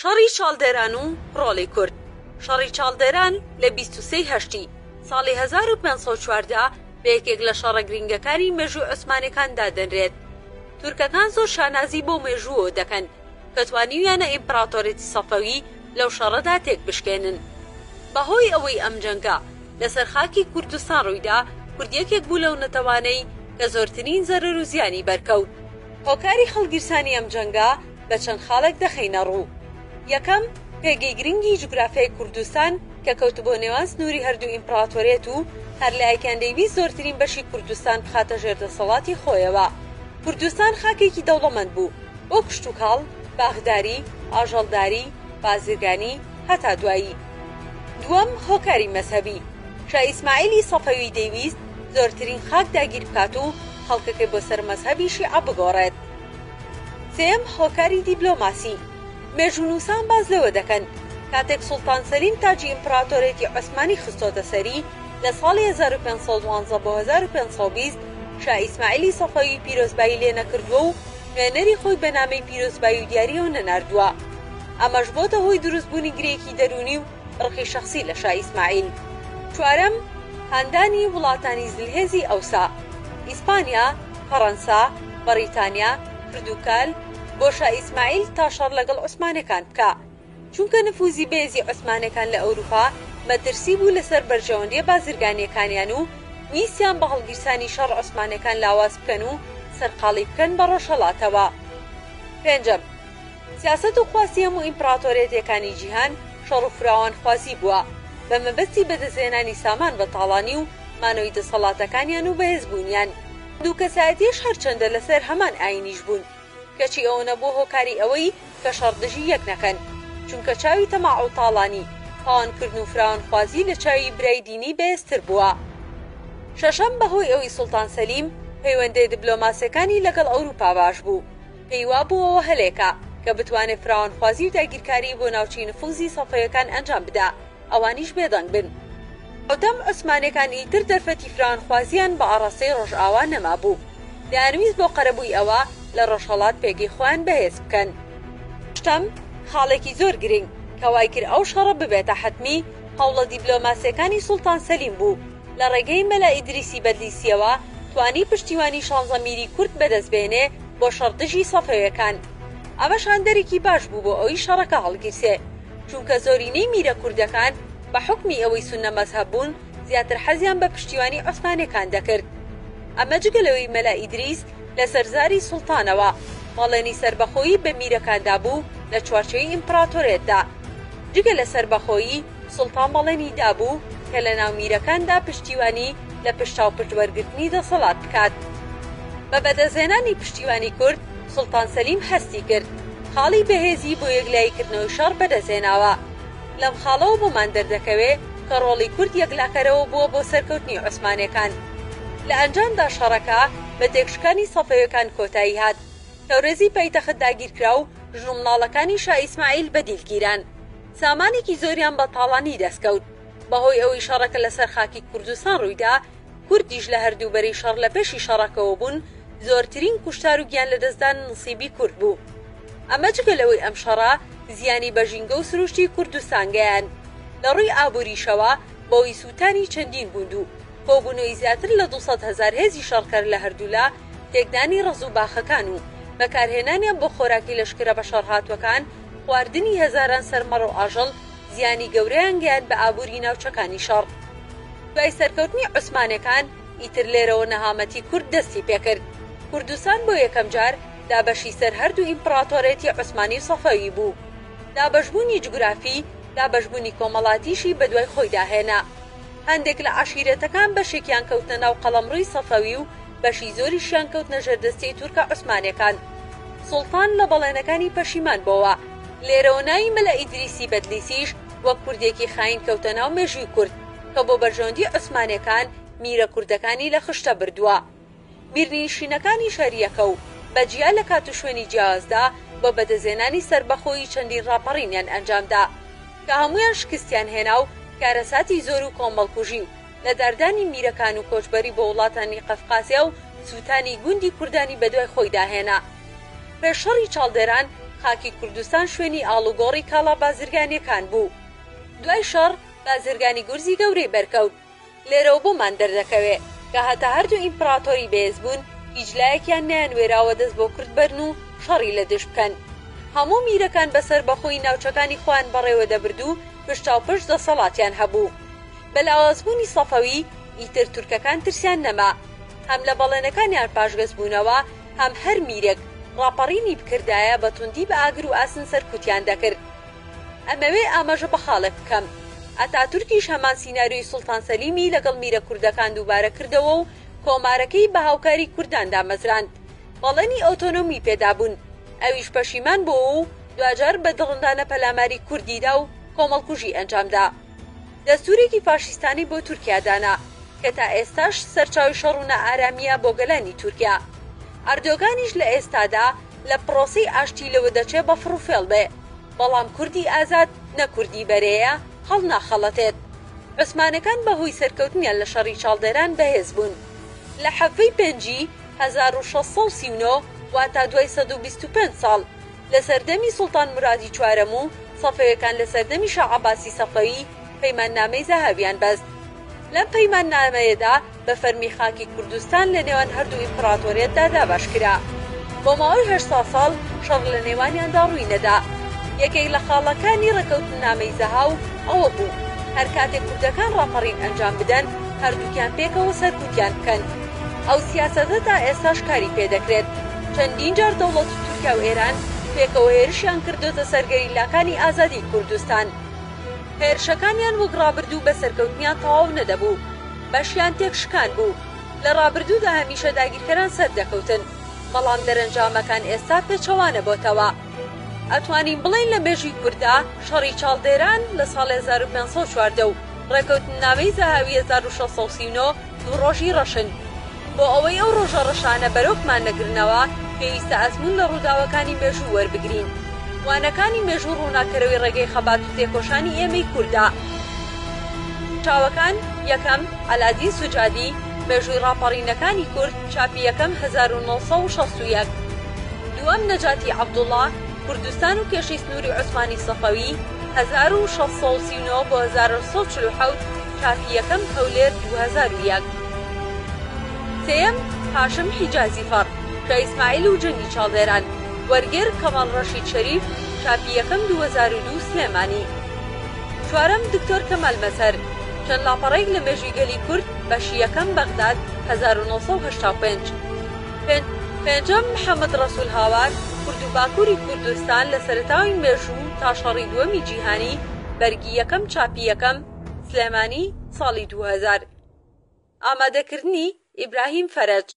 شەڕی چاڵدێران و ڕۆڵی کورد شەڕی چاڵدێران لە 23 ی هەشتی ساڵی 1514 بە یەکێک لە شەڕە گرینگەکانی مێژووی عوسمانیەکان دادەنرێت. تورکەکان زۆر شانازی بەو مێژووەوە دەکەن کە توانیویانە ئیمپڕاتۆرێتی سەفەوی لەو شەڕەدا تێکبشکێنن. بەهۆی ئەوەی ئەم جەنگە لەسەر خاکی کوردستان ڕوویدا، کورد یەکێک بوو لەو نەتەوانەی کە زۆرترین زەرەر و زیانی بەرکەوت. هۆکاری هەڵگیرسانی ئەم جەنگە بە چەند خاڵێک دەخەینە ڕوو. یەکەم، پێگەی گرنگی جوگرافیای کوردستان کە کەوتبووە نێوان سنووری هەردوو ئیمپڕاتۆریەت و هەر لایەکیان دەیویست زۆرترین بەشی کوردستان بخاتە ژێر دەسەڵاتی خۆیەوە. کوردستان خاکێکی دەوڵەمەند بوو بۆ کشتوکاڵ، باخداری، ئاژەڵداری، بازرگانی، هەتا دوایی. دووەم، هۆکاری مەزهەبی، شا ئیسماعیلی سەفەوی دەیویست زۆرترین خاک داگیر بکات و خەڵکەکەی بۆ سەر مەزهەبی شیعە بگۆڕێت. سێیەم، هۆکاری دیبلۆماسی، مێژوونووسان باس لەوە دەکەن، کاتێک سوڵتان سەلیم تاجی ئیمپڕاتۆرێتی عوسمانی خستۆتە سەری لە ساڵی 1512 بۆ 1520، شا ئیسماعیلی سەفەوی پیرۆزبایی لێ نەکردووە و نوێنەری خۆی بە نامەی پیرۆزبایی و دیارییەوە نەناردووە. ئەمەش بۆتە هۆی دروستبوونی گرێیەکی دەروونی و ڕقی شەخسی لە شا ئیسماعیل. چوارەم، هاندانی وڵاتانی زلهێزی ئەوسا، ئیسپانیا، فەڕەنسا، بەڕیتانیا، پردوکال، بۆ شا ئیسماعیل تا شەڕ لەگەڵ عوسمانەکان بکا. چونکە نفوزی بەهێزی عوسمانەکان لە ئەوروپا مەترسی بوو لەسەر بەرژەوەندیە بازرگانیەکانیان و ویستیان بە هەڵگیرسانی شەڕ عوسمانەکان لاواز بکەن و سەرقاڵی بکەن بە ڕۆژهەڵاتەوە. پێنجەم، سیاسەت و خواستی هەموو ئیمپڕاتۆرێتیەکانی جیهان شەڕ و فراوانخوازی بووە بە مەبەستی بەدەستهێنانی سامان بە تاڵانی و مانەوەی دەسەڵاتەکانیان و بەهێزبوونیان. دوو کەسایەتیەش هەرچەندە لەسەر هەمان ئاینیش بوون کەچی ئەوە نەبووە هۆکاری ئەوەی کە شەڕ دژی یەک نەکەن، چونکە چاوی تەماع و تاڵانی، پاوانکردن و فراوانخوازی لە چاوی برای دینی بەهێزتر بووە. شەشەم، بەهۆی ئەوەی سوڵتان سەلیم پەیوەندیە دبلۆماسیەکانی لەگەڵ ئەوروپا باش بوو، پێی وابوو ئەوە هەلێکە کە بتوانێ فراوانخوازی و داگیرکاری بۆ ناوچەی نفوزی سەفەویەکان ئەنجام بدا، ئەوانیش بێدەنگ بن. حەوتەم، عوسمانیەکان ئیتر دەرفەتی فراوانخوازیان بە ئاڕاستەی ڕۆژئاوا نەمابوو. دەیانویست بۆ قەرەبووی ئەوە لە ڕۆژهەڵات پێگەی خۆیان بەهێز بکەن. هەشتەم، خاڵێکی زۆر گرنگ کە وایکرد ئەو شەڕە ببێتە حەتمی، هەوڵە دیبلۆماسیەکانی سوڵتان سەلیم بوو. لە ڕێگەی مەلا ئیدریسی بەدلیسیەوە توانی پشتیوانی شانزە میری کورد بەدەست بێنێ بۆ شەڕ دژی سەفەویەکان. ئەمەش هاندەرێکی باش بوو بۆ ئەوی شەڕەکە هەڵگیرسێ. چونکە زۆرینەی میرە کوردەکان بە حوکمی ئەوەی سوننە مەزهەب بوون زیاتر حەزیان بە پشتیوانی عوسمانیەکان دەکرد. ئەمە جگە لەوەی مەلا ئیدریس لەسەر زاری سوڵتانەوە بەڵێنی سەربەخۆیی بە میرەکان دابوو لە چوارچێوەی ئیمپڕاتۆرێتدا. جگە لە سەربەخۆیی، سوڵتان بەڵێنی دابوو کە لەناو میرەکاندا پشتیوانی لە پشتاوپشت وەرگرتنی دەسەڵات بکات. بە بەدەستهێنانی پشتیوانی کورد، سوڵتان سەلیم هەستی کرد خاڵی بەهێزی بۆ یەکلاییکردنەوەی شەڕ بەدەستهێناوە. لەم خاڵەوە بۆمان دەردەکەوێ کە ڕۆڵی کورد یەکلاکەرەوە بووە بۆ سەرکەوتنی عوسمانیەکان. لە ئەنجامدا شەڕەکە بە تێکشکانی سەفەویەکان کۆتایی هات. تەورێزی پایتەخت داگیرکرا و ژن و منداڵەکانی شا ئیسماعیل بە دیل گیران. سامانێکی زۆریان بە تاڵانی دەستکەوت. بەهۆی ئەوەی شەڕەکە لەسەر خاکی کوردستان ڕوویدا، کوردیش لە هەردوو بەرەی شەڕ لە پێشی شەڕەکەوە بوون، زۆرترین کوشتار و گیانلەدەستدان نسیبی کورد بوو. ئەمە جگە لەوەی ئەم شەڕە زیانی بە ژینگە و سروشتی کوردستان گەیاند. لە ڕووی ئابووریشەوە بەهۆی سووتانی چەندین گوند و کۆبوونەوەی زیاتر لە 200,000 هێزی شەڕکەر لە هەردوولا، تێکدانی ڕەز و باخەکان و بەکارهێنانیان بۆ خۆراکی لەشکرە بەشەڕهاتووەکان، خواردنی هەزاران سەر مەڕ و ئاژەڵ، زیانی گەورەیان گەیاند بە ئابووری ناوچەکانی شەڕ. دوای سەرکەوتنی عوسمانەکان، ئیتر لێرەوە نەهامەتی کورد دەستی پێکرد. کوردستان بۆ یەکەم جار دابەشی سەر هەردوو ئیمپڕاتۆرێتی عوسمانی و سەفەوی بوو. دابەشبوونی جوگرافی، دابەشبوونی کۆمەڵاتیشی بەدوای خۆیدا هێنا. هەندێک لە عەشیرەتەکان بەشێکیان کەوتنە ناو قەڵەمڕۆی سەفەوی و بەشی زۆریشیان کەوتنە ژێردەستیی تورکە عوسمانیەکان. سوڵتان لە بەڵێنەکانی پەشیمان بۆوە. لێرەوە ناوی مەلا ئیدریسی بەدلیسیش وەک کوردێکی خاین کەوتە ناو مێژووی کورد کە بۆ بەرژەوەندی عوسمانیەکان میرە کوردەکانی لە خشتە بردووە. میرنشینەکانیش هەریەکە و بە جیا لە کات و شوێنی جیاوازدا بۆ بەدەستهێنانی سەربەخۆیی چەندین ڕاپەڕینیان ئەنجامدا کە هەموویان شکستیان هێنا و کارەساتی زۆر و کۆمەڵکوژی و لەداردانی میرەکان و کۆچبەری بۆ وڵاتانی قەفقاسیا و سووتانی گوندی کوردانی بەدوای خۆیدا هێنا. پێش شەڕی چاڵدێران خاکی کوردستان شوێنی ئاڵوگۆڕی کاڵا بازرگانییەکان بوو. دوای شەڕ، بازرگانی گورزی گەورەی بەرکەوت. لێرەوە بۆمان دەردەکەوێ کە هەتا هەردوو ئیمپڕاتۆری بەهێز بوون، هیچ لایەکیان نەیانوێراوە دەست بۆ کورد بەرن و شەڕی لە دژ بکەن. هەموو میرەکان بە سەربەخۆیی ناوچەکانی خۆیان بەڕێوە دەبرد و پشتاوپشت دەسەڵاتیان هەبوو. بە لاوازبوونی سەفەوی، ئیتر تورکەکان ترسیان نەما. هەم لە بەڵێنەکانیان پاشگەز بوونەوە، هەم هەر میرێک ڕاپەڕینی بکردایە بە توندی بە ئاگر و ئاسن سەرکوتیان دەکرد. ئەمەوێ ئاماژە بە خاڵێک بکەم. ئەتاتورکیش هەمان سیناریۆی سوڵتان سەلیمی لەگەڵ میرە کوردەکان دووبارە کردەوە و کۆمارەکەی بە هاوکاری کوردان دامەزراند. بەڵێنی ئۆتۆنۆمی پێدابوون. ئەویش پەشیمان بۆوە و دواجار بە دڕندانە پەلاماری کوردی دا و کۆمەڵکوژی ئەنجامدا. دەستوورێکی فاشیستانەی بۆ تورکیا دانا کە تا ئێستاش سەرچاوی شەڕ و نائارامییە بۆ گەلانی تورکیا. ئەردۆگانیش لە ئێستادا لە پڕۆسەی ئاشتی لەوە دەچێ بە فڕوفێڵ بێ. بەڵام کوردی ئازاد نە کوردی بەرەیە هەڵناخەڵەتێت. عوسمانەکان بە هۆی سەرکەوتنیان لە شەڕی چاڵدێران بەهێز بوون. لە حەڤەی پێنجی 1639 واتا دوای 125 ساڵ لە سەردەمی سوڵتان مورادی چوارەم و سەفەویەکان لە سەردەمی شا عەباسی سەفەوی پەیماننامەی زەهاویان بەست. لەم پەیماننامەیەدا بە فەرمی خاکی کوردستان لە نێوان هەردوو ئیمپڕاتۆریەتدا دابەش کرا. بۆ ماوەی 80 ساڵ شەڕ لە نێوانیاندا ڕووی نەدا. یەکێک لە خاڵەکانی ڕێکەوتننامەی زەهاو ئەوە بوو، هەر کاتێک کوردەکان ڕاپەڕین ئەنجام بدەن، هەردووکیان پێکەوە سەرکوتیان بکەن. ئەو سیاسەتە تا ئێستاش کاری پێ دەکرێت. چەندین جار دەوڵەتی تورکیا و ئێران پێکەوە هێرشیان کردۆتە سەر گەریلاکانی ئازادیی کوردستان. هێرشەکانیان وەک ڕابردوو بە سەرکەوتنیان تەواو نەدەبوو. بەشیان تێکشکان بوو. لە ڕابردوودا هەمیشە داگیرکەران سەردەکەوتن، بەڵام دەرەنجامەکان ئێستا پێچەوانە بۆتەوە. ئەتوانین بڵێین لە مێژووی کورددا شەڕی چاڵدێران لە ساڵی 1514 و ڕێکەوتننامەی زەهاوی 1639 دوو ڕۆژی ڕەشن. بۆ ئەوەی ئەو ڕۆژە ڕەشانە بەرۆکمان نەگرنەوە، پێویستە ئەزموون لە ڕووداوەکانی مێژوو وەربگرین. وانەکانی مێژوو ڕووناککەرەوەی ڕێگەی خەبات و تێکۆشانی ئێمەی کوردە. چاوەکان، یەکەم، عەلادین سوجادی، مێژووی ڕاپەڕینەکانی کورد، چاپی یەکەم 1961. دووەم، نەجاتی عەبدوڵڵا، کوردستان و کێشەی سنووری عوسمانی سەفەوی، 1639 بۆ 1947، چاپی یەکەم، هەولێر، 2001. سێیەم، هاشم حیجازی فەڕ، شا ئیسماعیل و جەنگی چاڵدێران، وەرگێر، کەماڵ ڕەشید شەریف، چاپی یەکەم، 2002، سلێمانی. چوارەم، دکتۆر کەمال مەزهەر، چەند لاپەڕەیەک لە مێژووی گەلی کورد، بەشی یەکەم، بەغداد، 1985. پێنجەم، محەمەد ڕەسوول هاوار، کورد و باکووری کوردستان لە سەرەتاوی مێژوو تا شەڕی دووەمی جیهانی، بەرگی یەکەم، چاپی یەکەم، سلێمانی، ساڵی 2000. ئامادەکردنی، ئیبراهیم فەرەج.